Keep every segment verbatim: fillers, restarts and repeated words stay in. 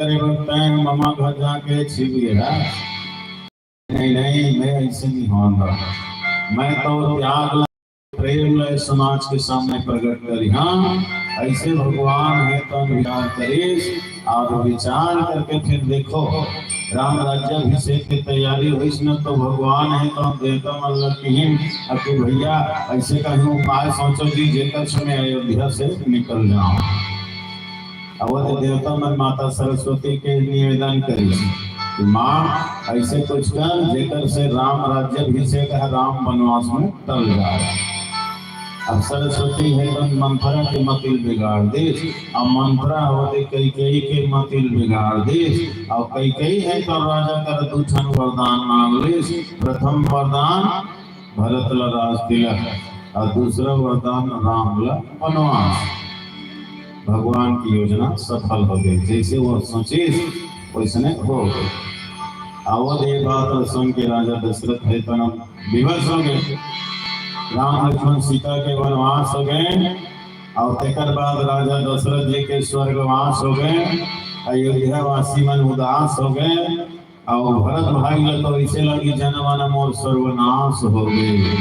करे बर तैं ममा घर जाके छिप गे हस। नहीं, नहीं, मैं ऐसे नहीं होन रहा। मैं तो त्याग ला, प्रेम ला समाज के सामने प्रकट करी। हाँ, ऐसे भगवान हे तो विचार करिस, और विचार करके फिर देखो, राम राज्याभिषेक के तैयारी होइस न, तो भगवान हे तो देवता मन ला किहिन, अब कि भैया ऐसे कहीं उपाय सोचो जी, जेकर समय अयोध्या से निकल जाओ। अब वो देवता मन माता सरस्वती के निवेदन करिस कि माँ, ऐसे कुछ कर, जेकर से राम राज्याभिषेक हे, राम वनवास में टल जाए। अब सरस्वती हे तो मंथरा के मतिल बिगाड़ दिस, अब मंथरा होते कैकेयी के मतिल बिगाड़ दिस, अब कैकेयी हे तो राजा कर दू ठन वरदान मांग लिस। प्रथम वरदान भरत ला राज तिलक, और दूसरा वरदान राम ला वनवास। भगवान की योजना सफल हो गई, जैसे वो सोचिस वैसने हो गई। अवध ये बात ला सुन के राजा दशरथ हे तो विवश हो गए। राम लक्ष्मण सीता के वनवास हो गए, और तेकर बाद राजा दशरथ जी के स्वर्गवास हो गए। अयोध्या वासी मन उदास हो गए, और भरत भाई ला तो ऐसे लगी, जन मन मोर सर्वनाश हो गए।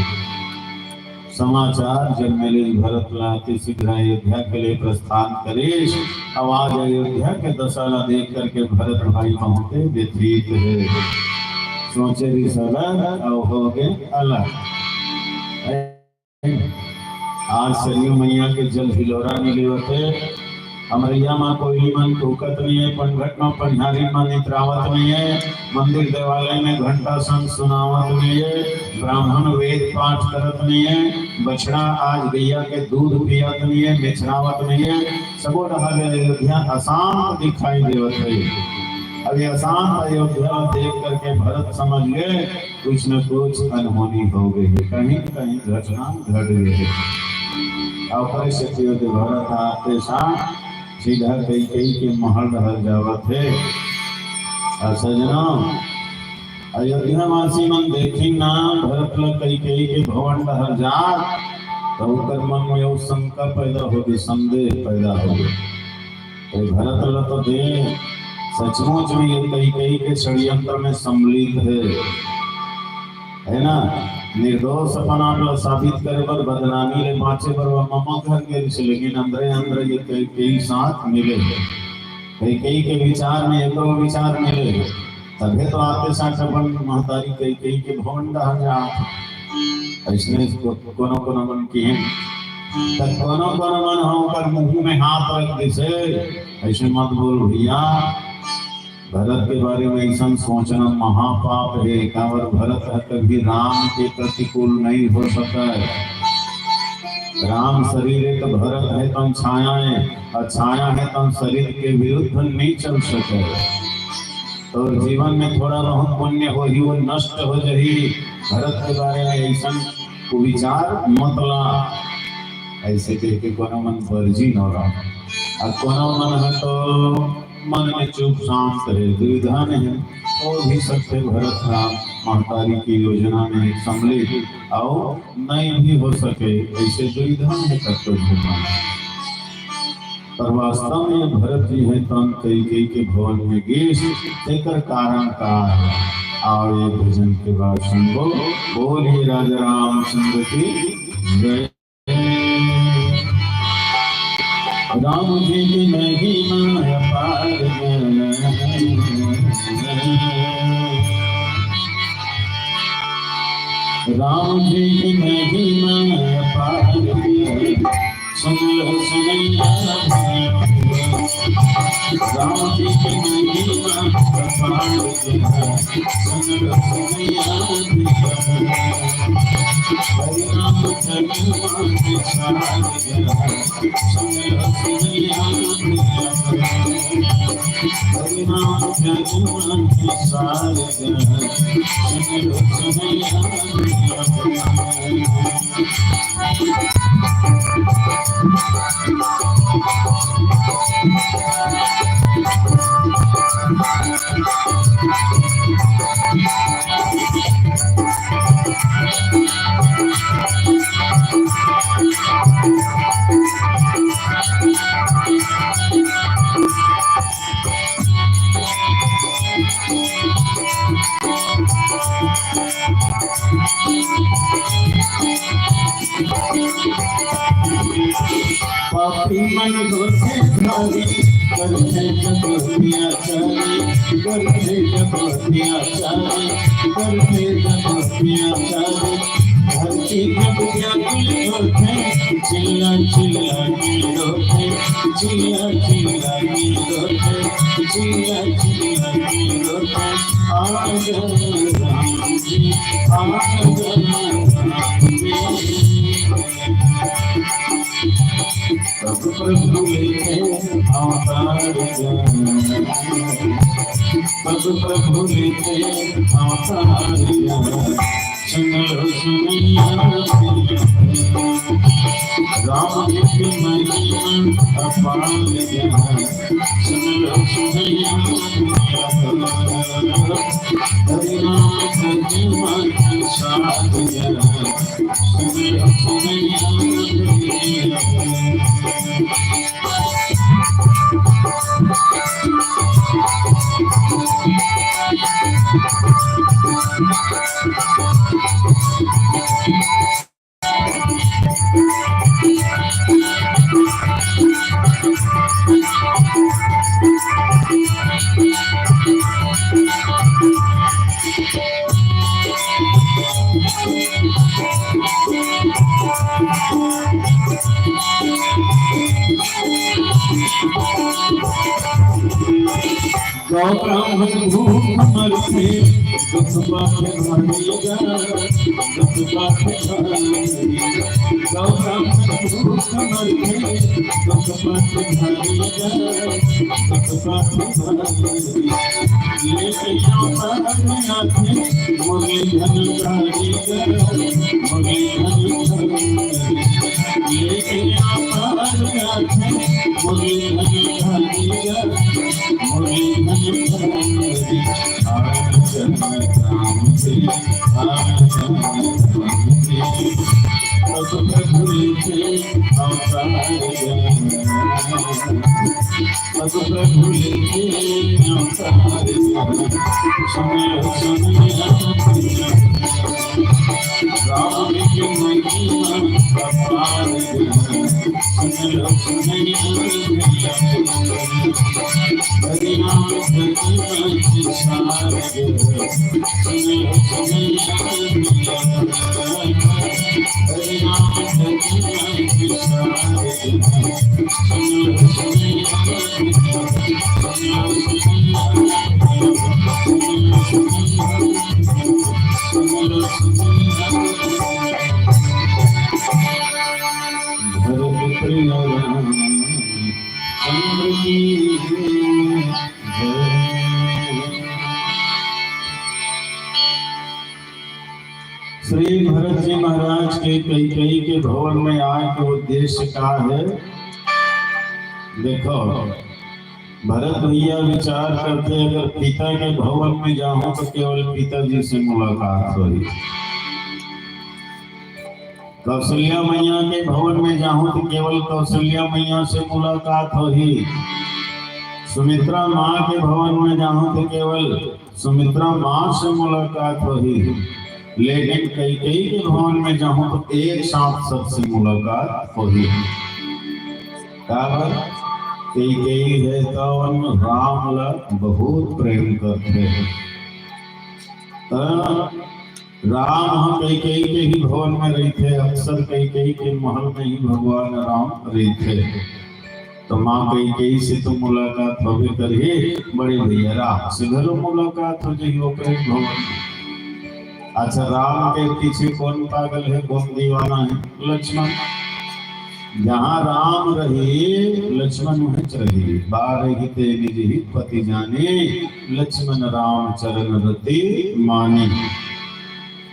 समाचार जब मिले भरत ला, अति शीघ्र अयोध्या के लिए प्रस्थान करिस। अब आज अयोध्या के दशा ला देख करके भरत भाई बहुते व्यथित हे। सोचे रिहिस अलग, अब हो गए अलग। आज सरयू मैया के जल हिलोरा नइ लेवत हे। अमरैया म कोयली मन कुहकत नइ हे, पनघट म पनिहारी मन इतरावत नइ हे, मंदिर देवालय में घंटा संग सुनावत नइ हे, ब्राह्मण वेद पाठ करत नइ हे, बछड़ा आज गैया के दूध पियत नइ हे, मेछरावत नइ हे, सबो डहर ले अयोध्या अशांत दिखाई देवत हे। अब ये अशांत अयोध्या देख करके भरत समझ गए, कुछ न कुछ अनहोनी हो गई हे, कहीं न कहीं घटना घट गई हे। अउ ओकरे सेती भरत आते साथ सीधा कैकेयी के महल डहर जावत हे। अउ सजनो, अयोध्या वासी मन देखिन ना भरत ल कैकेयी के भवन डहर जात, त ओकर मन में अउ शंका पैदा होगे, संदेह पैदा होगे। ए भरत ल तो दे, सचमुच में ये कैकेयी के षड्यंत्र में सम्मिलित हे, हे ना? निर्दोष अपन आप ल साबित करे बर, बदनामी ले बांचे बर वो ममा घर गे रिहिस, लेकिन अंदरे अंदरे ये कैकेयी साथ मिले हे। कैकेयी के विचार में एकरो विचार मिले हे। तभे तो आते साथ अपन महतारी कैकेयी के भवन डहर जात। अइसने को-, कोनो कोनो मन किहिन, त कोनो कोनो मन ह ओकर मुंह में हाथ रख दिस हे, अइसे मत बोल भैया, भरत के बारे में अइसन सोचना महापाप हे। काबर भरत ह कभी राम के प्रतिकूल नइ हो सकय। राम शरीर हे त भरत हे त छाया हे, अउ छाया हे त शरीर के विरुद्ध नइ चल सकय। तोर जीवन में थोड़ा बहुत पुण्य होही, वो नष्ट हो जाही। भरत के बारे में अइसन कुविचार मत ला, अइसे कहिके कोनो मन बरजी नइ रहा। अउ कोनो मन ह तो मन में चुप शांत हे, दुविधा में हे, हो भी सकथे भरत राम महतारी की योजना में सम्मिलित, अउ नइ भी हो सके, अइसे दुविधा में कतको झन मन। पर वास्तव में भरत जी हे तन कैकेयी के भवन में गिस, तेकर कारण का हे? आओ ये भजन के बाद सुनबो। बोलिए राजा रामचंद्र की जय। राम जी की महिमा अपार है। राम जी की महिमा अपार है। सुन लो सुनैया, राम जी की महिमा अपार है। सुन लो सुनैया, हरि नाम धर्म विचार। सुन लो सुनैया, हरि नाम धर्म विचार। सुन लो सुनैया, करथे जब अत्याचारी, करथे जब अत्याचारी, करथे जब अत्याचारी। धरती जब व्याकुल होथे, चिल्ला चिल्ला के रोथे, चिल्ला चिल्ला के रोथे, चिल्ला चिल्ला के रोथे। आ जा राम जी, आ जा राम जी। तब प्रभु लेथे अवतार, तब प्रभु लेथे अवतार। सुन लो सुनैया, राम जी की महिमा अपार। सुन लो सुनैया, हरि नाम महिमा की सार। गौ ब्राह्मण भूख मरथे, दुख पाप भारी गा, दुख पाप भारी। गौ ब्राह्मण भूख मरथे, दुख पाप भारी गा, दुख पाप भारी। लेके अवतार आथे, मुरली धरधारी गा, मुरली धरधारी। लेके अवतार आथे, मुरली धरधारी गा, मुरली धरधारी। आ जा राम जी, आ जा राम जी। अब प्रभु लेके अवतार गा। अब प्रभु लेके अवतार, सुन लो सुनैया, राम जी की महिमा अपार। सुन लो सुनैया, हरि नाम महिमा की सार। भरत प्रिय रामचंद्र की जय। श्री भरत जी महाराज के कैकेयी के भवन में आए के उद्देश्य का है? देखो, भरत भैया विचार करथे, अगर पिता के भवन में जाहूं तो केवल पिताजी से मुलाकात होही। कौशल्या मैया के भवन में जाहूं तो केवल कौशल्या मैया से मुलाकात होही। सुमित्रा माँ के भवन में जाहूं तो केवल सुमित्रा माँ से मुलाकात होही, लेकिन कैकेयी के भवन में जाहूं तो एक साथ सबसे मुलाकात होही। काबर? कैकेयी हे तौन राम ला बहुत प्रेम करथे। त राम ह कैकेयी के ही भवन में रहिथे, अक्सर कैकेयी के महल में ही भगवान राम रहिथे। तो माँ कैकेयी से तो मुलाकात होबे करही, बड़े भैया राम से घलो मुलाकात हो जाही ओकरे भवन में। अच्छा, राम के पीछे कौन पागल है, कौन दीवाना है? लक्ष्मण। जहाँ राम रही, लक्ष्मण वहीं रही। बारहिते निज हित पति जानी, लक्ष्मण राम चरण रति मानी।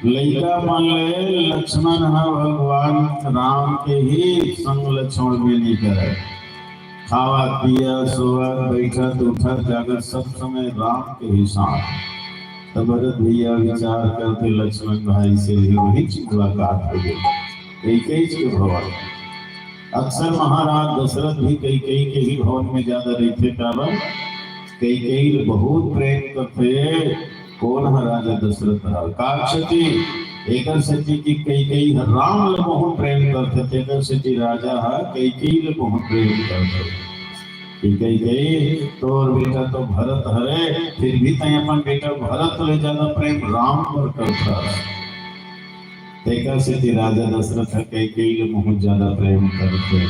लइका मन ले लक्ष्मण ह भगवान राम के ही संग ल छोड़बे नइ करय। खावत, पियत, सोवत, बइठत, उठत, जागत, सब समय राम के ही साथ। त भरत भैया विचार करथे लक्ष्मण भाई से भी वही मुलाकात हो गई। कैकेयी के भवन। अक्सर महाराज दशरथ भी कैकेयी के ही भवन में ज्यादा रहिथे, काबर? कैकेयी ल बहुत प्रेम करथे। कोन ह राजा दशरथ ह? काक्षती। एकर सेती कि कैकेयी ह राम ले बहुत प्रेम करथे, तेकर सेती राजा ह कैकेयी ले बहुत प्रेम करथे। कि कैकेयी, तोर बेटा तो भरत हरे, फिर भी तैं अपन बेटा भरत ले ज्यादा प्रेम राम पर करथस। तेकर सेती राजा दशरथ ह कैकेयी ले बहुत ज्यादा प्रेम करथे।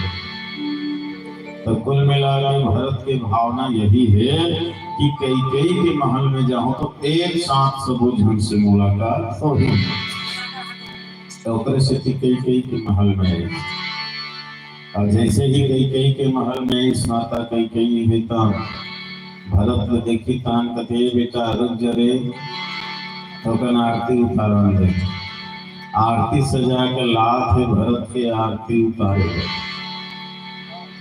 तो कुल मिला के भरत के भावना यही हे कि कैकेयी के महल में जाहूं तो एक साथ सबो झन से मुलाकात होही। तो ओकरे सेती कैकेयी के महल में आइस। अउ जैसे ही कैकेयी के महल में आइस, माता कैकेयी हे त भरत ल देखिस तहान कथे, "ए बेटा, रुक जा रे, तोकन आरती उतारन दे।" आरती सजा के लात हे भरत के, आरती उतारे हे।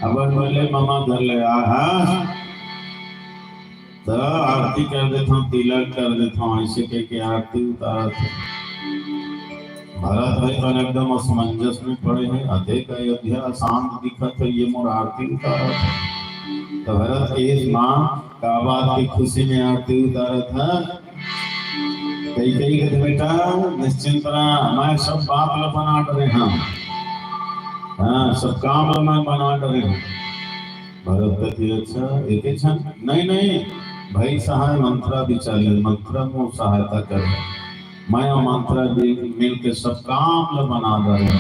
अब बोले, "ममा घर ले आ, हाँ, त आरती कर देथंव, तिलक कर देथंव," ऐसे कह के आरती उतारत हे। भरत भाई मन एकदम असमंजस में पड़े हे, अतेक अयोध्या शांत दिखत हे, ये मोर आरती उतारत हे। तो भरत कहिस, "माँ, का बात की खुशी में आरती उतारत हे?" कैकेयी कथे, "बेटा, निश्चिंत रह, मैं सब बात ल बना डरे हंव। हाँ, सब काम ल मैं बना डरे हंव।" भरत कथे, "अच्छा, एके झन?" "नहीं, नहीं, भाई सहाय मंत्रा बिचारी, मंत्रा मोर सहायता करे। मैं अउ मंत्रा भी मिल के सब काम ल बना डरे हंव।"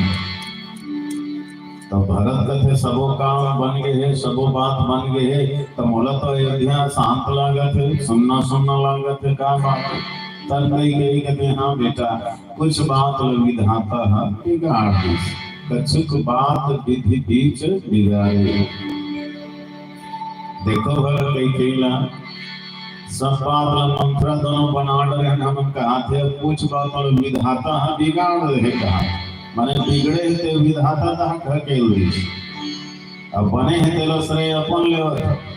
तो भरत कथे, "सबो काम बन गे हे, सबो बात बन गे हे, त मोला तो अयोध्या शांत लागत हे, सुन्ना सुन्ना लागत हे, का बात हे?" तब कैकेयी कथे, "हाँ बेटा, कुछ बात ल विधाता ह बिगाड़ दिस, कछुक बात विधि बीच बिगाड़े।" देखो भरत कैकेयी ला, सब बात ल मंत्रा दोनों बना डरे हन, हमन कहाथे, कुछ बात ल विधाता ह बिगाड़ दे हे कहा, माने बिगड़े हे ते विधाता तहा ढकेल दिस, अब बने हे तेला श्रेय अपन लेवत हे।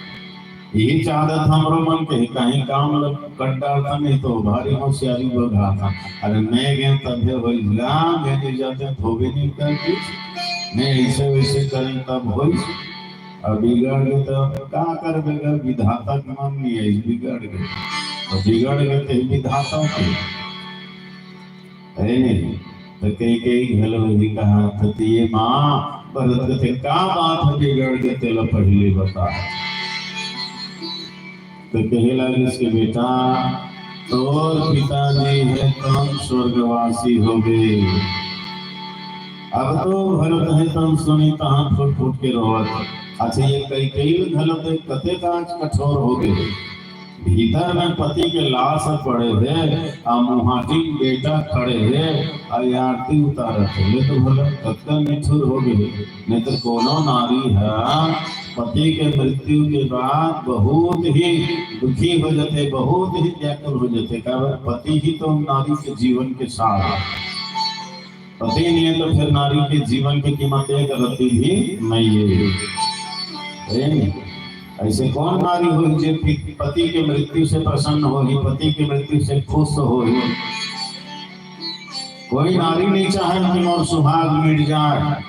यही चाहत हमरो मन के, कहीं काम ल कट डारथन, नहीं तो भारी होशियारी बघाथन। अरे मैं गेंव तभे होइस, गाँव में नहीं जाते तो भी नहीं करती, मैं ऐसे वैसे करें तब होइस। अब बिगड़ गे त का करबे गा, विधाता के मन नहीं आइस, बिगड़ गे। तो बिगड़ गे ते विधाता के, हे नहीं? तो कैकेयी घलो ही कहा, तो ये माँ, भरत कथे, "का बात हे बिगड़ गे, तेला पहले बता।" तो कहे लागिस कि, "बेटा, तोर पिताजी हे तन स्वर्गवासी हो गे। अब तो भरत हे तन सुनी तहां फुट फुट के रोवत।" अच्छा, ये कैकेयी घलो ते कतेक आज कठोर हो गे। भीतर में पति के लाश पड़े हे, आ मुहाटिन बेटा खड़े हे, आ ये आरती उतारत हे। ले तो भला कतका निठुर हो गे। नहीं तो कोनो नारी ह पति के मृत्यु के बाद बहुत ही दुखी हो जाथे, बहुत ही व्याकुल हो जाथे। काबर पति ही तो नारी के जीवन के सार हे। पति नहीं हे तो फिर नारी के जीवन के कीमत एक रत्ती भी नहीं हे। हे नहीं? ऐसे कौन नारी होही जे पि-, पति के मृत्यु से प्रसन्न होही, पति के मृत्यु से खुश होही? कोई नारी नहीं चाहे कि मोर सुहाग मिट जाए,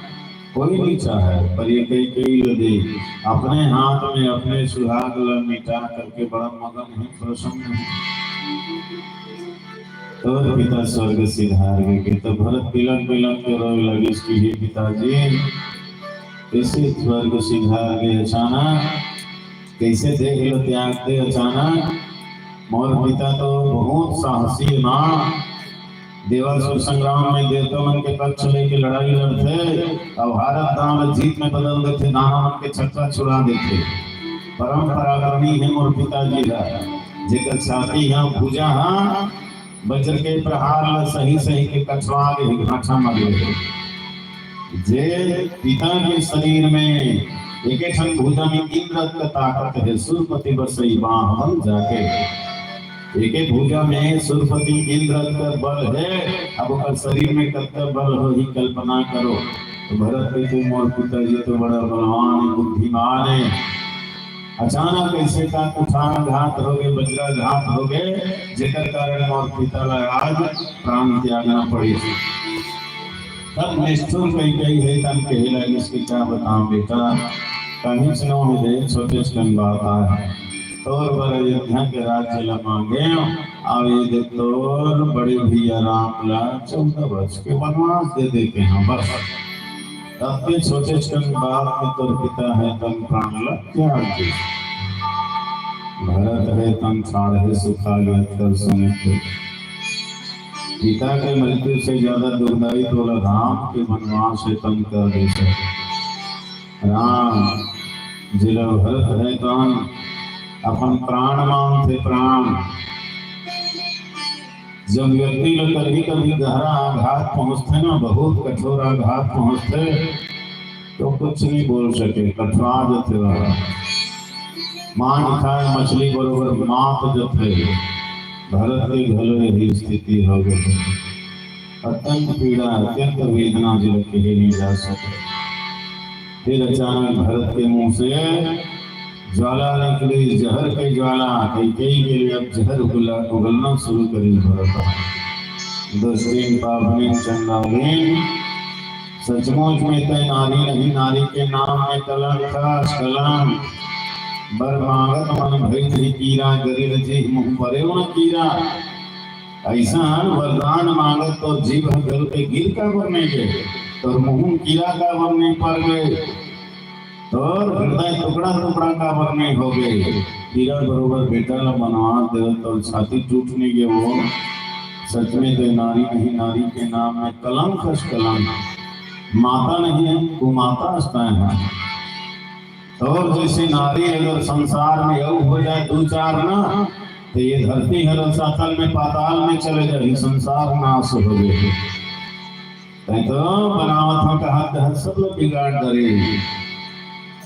कोई नहीं चाहे, पर ये कैकेयी ल देख, अपने हाथ में अपने सुहाग ल मिटा करके बड़ा मगन हे, प्रसन्न हे। तोर पिता स्वर्ग सिधार गे। तो भरत बिलख बिलख के रोए लगिस कि हे पिताजी, कइसे स्वर्ग सिधार गे अचानक, कइसे देह ल त्याग दे अचानक। मोर पिता तो बहुत साहसी हे माँ, देवासुर संग्राम में देवता मन के पक्ष लेके लड़ाई लड़थे अउ हारत दांव ल जीत में बदल देथे, दानव मन के छक्का छुड़ा देथे। परम पराक्रमी हे मोर पिताजी ह, जेकर छाती ह, भुजा ह, वज्र के प्रहार ल सही सही के कछवा ले हे, भांठा मार ले हे। जे पिता के शरीर में एके ठन भुजा में इंद्र के ताकत हे, सुरपति बसई बांह बन जाके। एके भुजा में सुरपति इंद्र के बल हे, अब ओकर शरीर में कतका बल होही, कल्पना करो। तो भरत के, "तू मोर पिताजी तो बड़ा बलवान हे, बुद्धिमान हे।" अचानक ऐसे का कुठाराघात हो गे, वज्राघात हो गे, जेकर कारण मोर पिता ला आज प्राण त्यागना पड़े। तब निष्ठुर कैकेयी हे तन कहे लगिस कि का बताऊं बेटा, कहीं से नो हे दे, छोटे से कन बात आए। तोर बर अयोध्या के राज्य ला मांगे, अउ ये दे तोर बड़े भैया राम ला चौदह वर्ष के वनवास दे देते हैं। बस अतके छोटे कन बात में तोर पिता हे तन प्राण ला त्याग दे। भरत हे तन ठाढ़े सुखाय यत कर सुनित। पिता के मृत्यु से ज्यादा दुखदाई तोला राम के वनवास हे तन कर दे। राम जेला भरत हे तन अपन प्राण मानथे, प्राण। जब व्यक्ति ला कभी-कभी गहरा आघात पहुंचथे ना, बहुत कठोर आघात पहुंचथे, तो कुछ नहीं बोल सके, कठुआ जथे वह। मांस खाए मछली बरोबर मात जथे। भरत के घलो यही स्थिति हो गई। अत्यंत पीड़ा, अत्यंत वेदना जेला कहे नहीं जा सके। फिर अचानक भरत के मुंह से ज्वाला निकली, जहर के ज्वाला। कैकेयी के लिए अब जहर उगला-, उगलना शुरू करी भरत। दुष्टिन पापनिन चंडालिन, सचमुच में तैं नारी नहीं, नारी के नाम में कलंक हस, कलंक। बर मांगत मन भई नहीं कीरा, गरिर जी मुंह परे न कीरा। अइसन वरदान मांगत तोर जीभ ह गल के गिर काबर नइ गे? तोर मुहूं कीरा काबर नइ पर गे? तोर हृदय टुकड़ा टुकड़ा काबर नइ हो गे? हीरा बरोबर बेटा ला बनवास देवत तोर छाती टूट नइ गे वो? सच में तैं नारी नहीं, नारी के नाम में कलंक हस कलंक। माता नहीं, कुमाता हस तैं ह। तोर जइसे नारी अगर संसार में अउ हो जाए दू चार ना, तो ये धरती ह रसातल में, पाताल में चले जाही, संसार नाश हो जाही। तैं तो बनावत हंव कहत कहत सब लोग बिगाड़ डरे,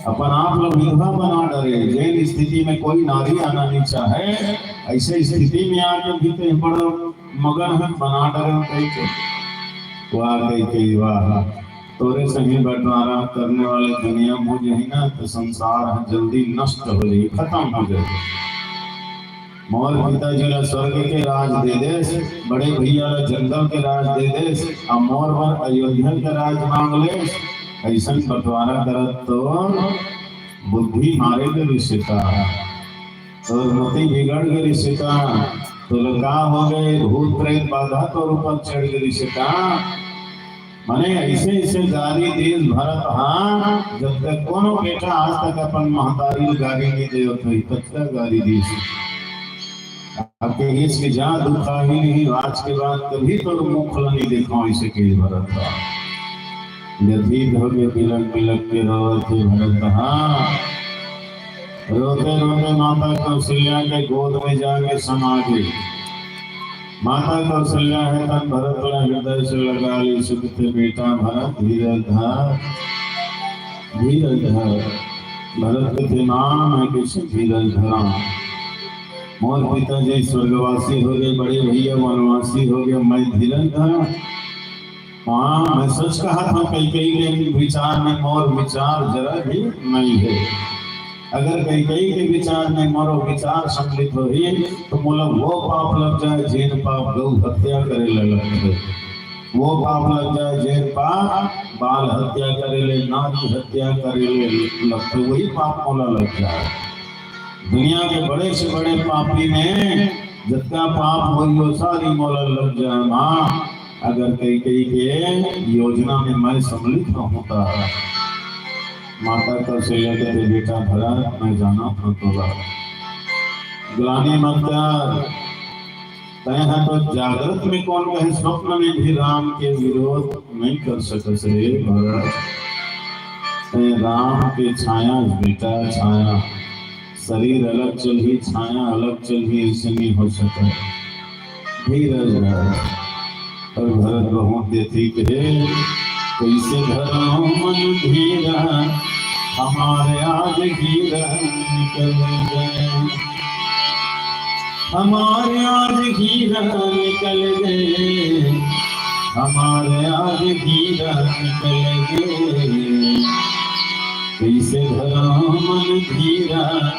अपन आप लोग विधवा बना डरे। जेन स्थिति में कोई नारी आना नहीं चाहे, ऐसे स्थिति में आके भी तो बड़ा मगन हंव बना डरे हो कहिके। वाह कहिके, वाह। तोरे संगे बंटवारा करने वाले दुनिया में हो जाही ना, तो संसार ह जल्दी नष्ट हो जाही, खत्म हो जाही। मोर पिताजी ला स्वर्ग के राज दे देस, बड़े भैया ला जंगल के राज दे देस, अउ मोर बर अयोध्या के राज मांग लेस। अइसन बंटवारा करत तो बुद्धि मारे के रिश्ता। तोर मति बिगड़ गे रिश्ता, तोला का हो गे, भूत प्रेत बाधा तोर ऊपर चढ़ गे रिश्ता। माने ऐसे ऐसे गारी दीस भरत हा, जब तक कोनो बेटा आज तक अपन महतारी ल गारी नइ देवत होही, ततका गारी दीस। अब कहिस कि जा दुखाही नहीं, आज के बाद कभी तोर मुख ल नइ देखंव, ऐसे कहिस भरत हा। व्यथित होके बिलख बिलख के रोवत हे भरत हा। रोते रोते माता कौशल्या के गोद में जाके समा गे। माता कौशल्या हे तन भरत ला हृदय से लगा लिस, कथे, "बेटा भरत, धीरज धर, धीरज धर।" भरत कथे, "माँ, मैं कइसे धीरज धरंव? मोर पिताजी स्वर्गवासी हो गे, बड़े भैया वनवासी हो गे, मैं धीरज धरंव?" हाँ, मैं सच कहत हंव, कैकेयी के विचार में मोर विचार जरा भी नइ हे। अगर कैकेयी के विचार में मोरो विचार सम्मिलित होही, तो मोला वो पाप लग जाए, जेन पाप गौ हत्या करे ले लगथे। वो पाप लग जाए, जेन पाप बाल हत्या करे ले, नारी हत्या करे ले लगथे, वही पाप मोला लग जाए। दुनिया के बड़े से बड़े पापी में जतका पाप होही, वो सारी मोला लग जाए माँ। अगर कैकेयी के योजना में मैं सम्मिलित रहूं त। माता कौशल्या कथे, "बेटा भरत, मैं जानत हंव तोला। ग्लानि मत कर। तैं ह तो जागृत में कोन कहे, स्वप्न में भी राम के विरोध नइ कर सकस रे भरत। तैं राम के छाया हस बेटा, छाया।" शरीर अलग चलही, छाया अलग चलही, अइसे नइ हो सकय। धीरज धर। अउ भरत बहुत व्यथित हे, "कइसे धरंव मन धीरा, हमार आज हीरा निकल गे। हमार आज हीरा निकल गे, हमार आज हीरा निकल गे।" कइसे धरंव मन धीरा,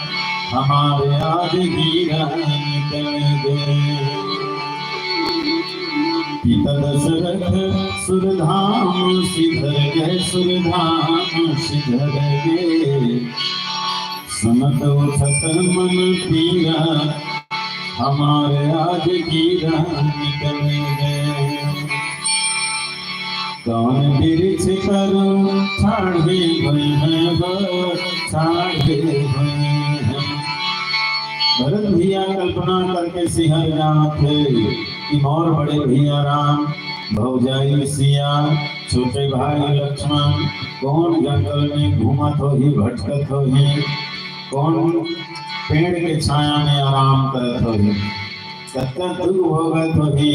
हमार आज हीरा निकल गे। पिता दशरथ सुरधाम सिधर गे, सुरधाम सिधर गे। सुनत उठत मन पीरा, हमारे आज कीरा निकल गए। कौन वृक्ष तर ठाढ़े हुए हैं वो, ठाढ़े हुए हैं। भरत भैया कल्पना करके सिहर जावत हे कि मोर बड़े भैया राम, भौजाई सिया, छोटे भाई लक्ष्मण, कौन जंगल में घूमत होही, भटकत होही, कौन पेड़ के छाया में आराम करत होही, कतका दुख भोगत होही।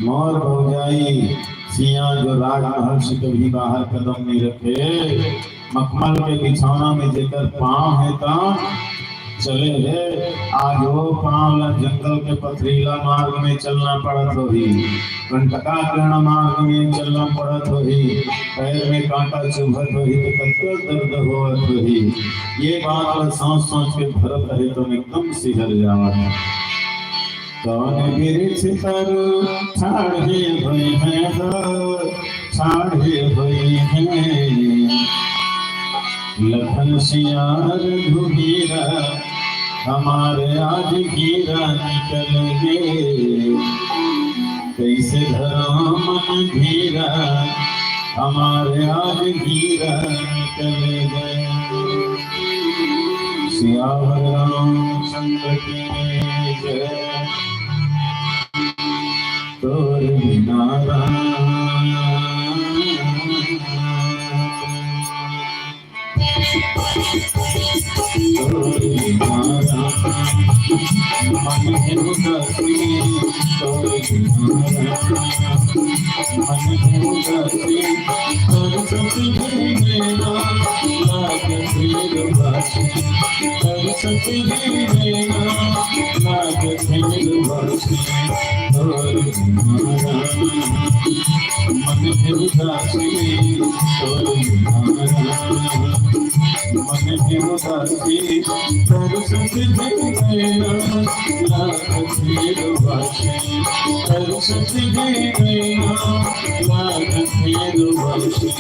मोर भौजाई सिया जो राजमहल से कभी बाहर कदम नहीं रखे, मखमल के बिछौना में जेकर पाँव हे त चले हे। आज वो पाँव ला जंगल के पथरीला मार्ग में चलना पड़त होही, कंटका के मार्ग में चलना पड़त होही, पैर में कांटा चुभत होही त कतका दर्द होवत होही। ये बात ला सोच सोच के भरत हे त एकदम सिहर जावत हे। कौन वृक्ष तर ठाढ़े हुए हैं हो, ठाढ़े हुए हैं। लखन सिया रघुबीरा, हमारे आज कीरा निकल गए। कैसे धरा मन धीरा, हमारे आज कीरा निकल गए। सियावर रामचंद्र की जय। तोर बिना राम, तोर बिना राम, मन है उदासी, तोर बिना राम, मन है उदासी। सरस्वती जी मेरा लाग फिर बासी, सरस्वती जी मेरा लाग फिर बासी। तोर बिना राम, मन है उदासी, तोर बिना राम, मन है उदासी। तरसत जग नैना लाख फेर बासी, तरसत जग नैना लाख फेर बासी।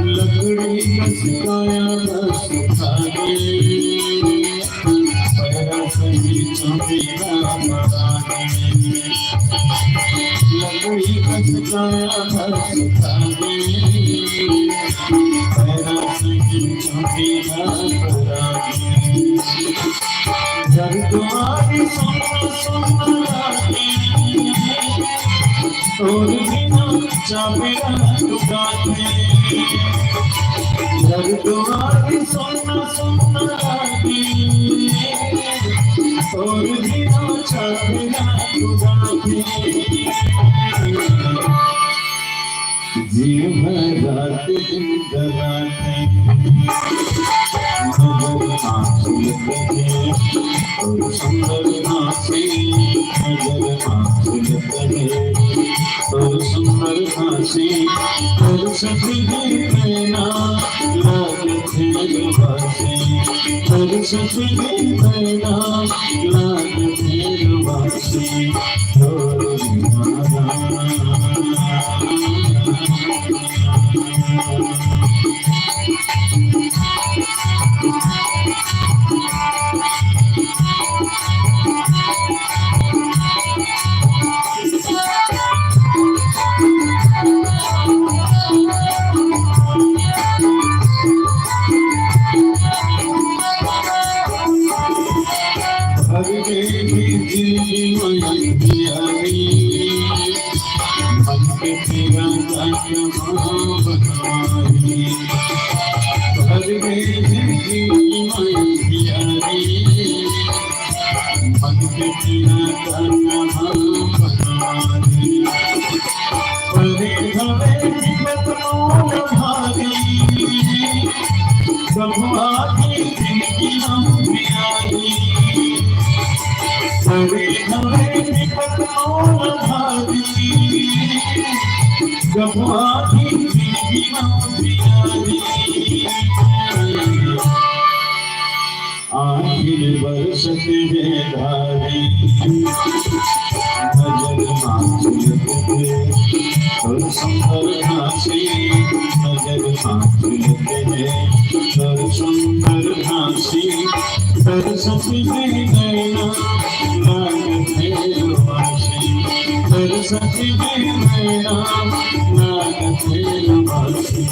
लकड़ी कस काया बस खाए, पैरा सही चौबीरा मराए। लकड़ी कस काया बस खाए, पैरा सही चौबीरा मराए। घर दुआर सुन सुन लागे, तोर बिना चौबीरा दुआर। घर दुआर सुन सुन लागे, तोर बिना चौबीरा दुआर। जीव रात दिन डराथे, नजर आँसू लगे, तोर सुंदर हाँसी, नजर आँसू लगे, तोर सुंदर हाँसी, तोर सजनी नैना लाग फेर बासी, तोर सजनी नैना लाग फेर बासी। सुंदर झांसी, नजर आँख लगे है, सुंदर झांसी, तरसत है नैना, लागत है उदासी, तरसत है नैना, लागत है उदासी।